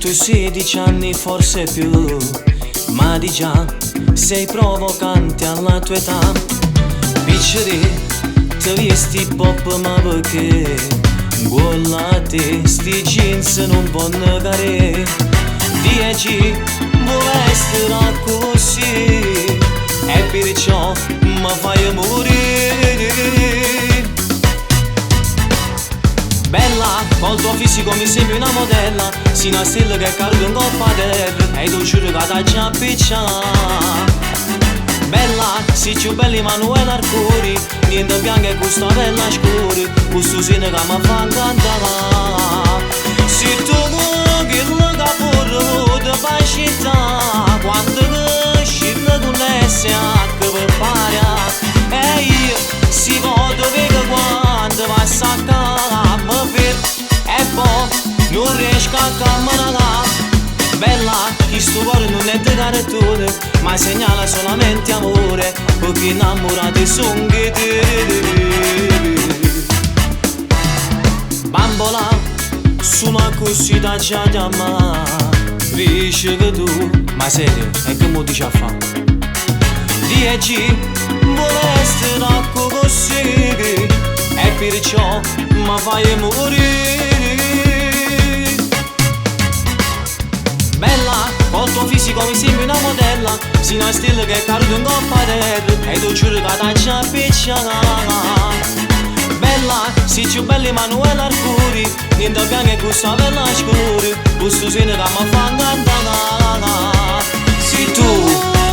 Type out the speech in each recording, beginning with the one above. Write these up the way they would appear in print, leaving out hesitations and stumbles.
Tu 16 anni forse più, ma di già sei provocante alla tua età. Piccerì, te vesti pop ma perché? 'Ncuollo a te sti jeans nun ponno cadè. 10 vulesse accussì e perciò mi fai morire. Bella, col tuo fisico mi sembri una modella. Sei una stella che è caduta 'ncoppa 'a terra e tu giuro che t'aggia appiccià. Bella, si cchiù bella 'e Manuela Arcuri. Niente bianca e cu sta pella scura, cu stu seno che mi fa 'ncantà. Si tu chella ca fore p' 'a città, quando scinne cu l'SH pe parià. E io si po' te veco quando passo 'a ccà, me fermo e po' nun riesco a cammenà. Bella, chistu core nun è de cartone, ma segnala solamente amore, perché innamorato song 'e te. Bambola, sulo accussì t'aggia chiammà. Dice che tu, ma serio, e che m' 'o dice a fa? 10 vulesse accussì e perciò mi fai morire. Bella, col tuo fisico mi sembri una modella. Sei una stella che è caduta 'ncoppa 'a terra e tu giuro che t'aggia appiccià. Bella, si cchiù bella 'e Manuela Arcuri. Niente bianca e cu sta pella scura, cu stu seno che mi fa 'ncantà. Si tu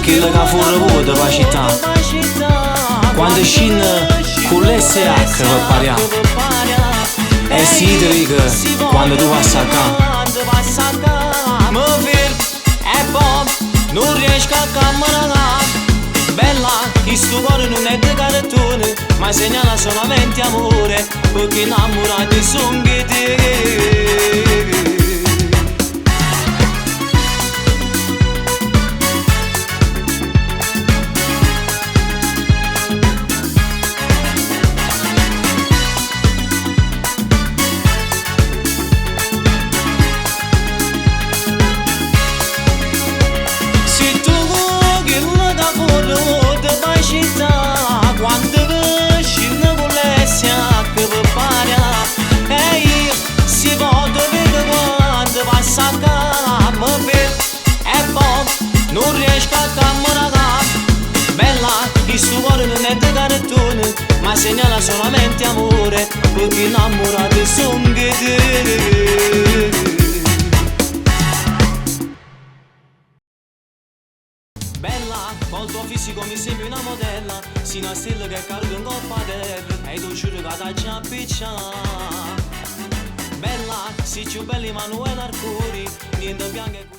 chella ca fore vota p' 'a città, quando scinne cu l'SH pe parià. E si te dico quando tu passe 'a ccà, me fermo e po' nun riesco a cammenà. Bella, chistu core nun è de cartone, ma segnala solamente amore, perché innamorato song 'e te. Si tu chella ca fore vota p' 'a città, quando scinne cu l'SH pe parià. E io si po' te veco quando passo 'a ccà, me fermo e po' nun riesco a cammenà. Bella, chistu core nun è de cartone, ma segnala solamente amore, perché innamorato song 'e te. Bella, col tuo fisico mi sembri una modella. Sei una stella che è caduta 'ncoppa 'a terra e tu giuro che t'aggia appiccià. Bella, si cchiù bella 'e Manuela Arcuri. Niente bianca e cu